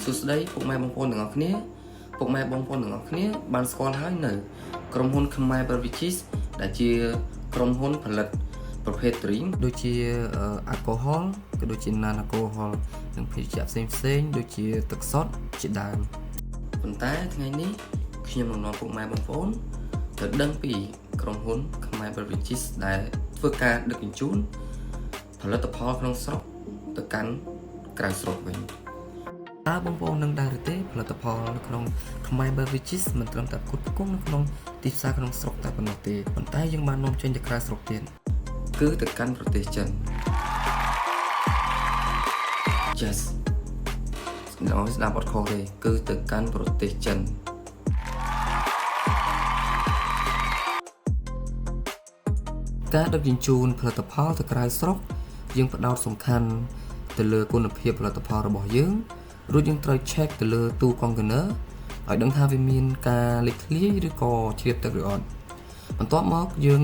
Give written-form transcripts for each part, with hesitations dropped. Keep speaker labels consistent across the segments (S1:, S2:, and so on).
S1: សួស្តីពុកម៉ែបងប្អូនទាំងអស់គ្នាពុកម៉ែបងប្អូនទាំងអស់គ្នាបានស្គាល់ហើយនៅក្រុមហ៊ុនខ្មែរ Beverages ដែលជាក្រុមហ៊ុនផលិតប្រភេទ drink ដូចជាអាល់កុហុលក៏ដូចជា non alcohol និងភេសជ្ជៈផ្សេងផ្សេងៗដូចជាទឹកសុទ្ធជាដើមប៉ុន្តែថ្ងៃនេះខ្ញុំនឹងនាំពុកម៉ែបងប្អូនទៅដឹងពីក្រុមហ៊ុនខ្មែរ Beverages ដែលធ្វើការដឹកជញ្ជូនផលិតផលក្នុងស្រុកទៅកាន់ក្រៅស្រុកវិញ តើបងប្អូននឹងដែរឬទេផលិតផលនៅក្នុងខ្មែរ Beverages មិនត្រឹមតែផ្គត់ផ្គង់នៅក្នុងទីផ្សារក្នុងស្រុកតែប៉ុណ្ណោះទេប៉ុន្តែយើងបាននាំចេញទៅក្រៅស្រុកទៀតគឺទៅកាន់ប្រទេសចិន Yes អ្នកស្ដាប់អត់ខុសទេគឺទៅកាន់ប្រទេសចិនការដឹកជញ្ជូនផលិតផលទៅក្រៅស្រុកយើងផ្ដោតសំខាន់ទៅលើគុណភាពផលិតផលរបស់យើងរួចយើងត្រូវ check ទៅលើទូកុងតឺន័រឲ្យដឹងថាវាមានការលេចធ្លាយឬក៏ជ្រាបទឹកឬអត់បន្ទាប់មកយើង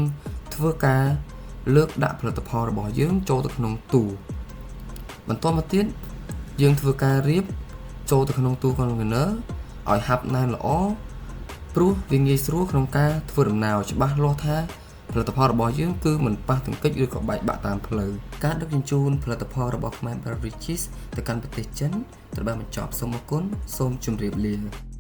S1: ធ្វើការលើកដាក់ផលិតផលរបស់យើងចូលទៅក្នុងទូបន្ទាប់មកទៀតយើងធ្វើការរៀបចូលទៅក្នុងទូកុងតឺន័រឲ្យហាប់ណែនល្អព្រោះវាងាយស្រួលក្នុងការធ្វើដំណើរច្បាស់លាស់ថាផលិតផលរបស់យើងគឺមិនប៉ះទង្គិចឬក៏បែកបាក់តាមផ្លូវការដឹកជញ្ជូនផលិតផលរបស់ខ្មែរ Beverages ទៅកាន់ប្រទេសចិនត្រូវបានបញ្ចប់សូមអរគុណសូមជម្រាបលា។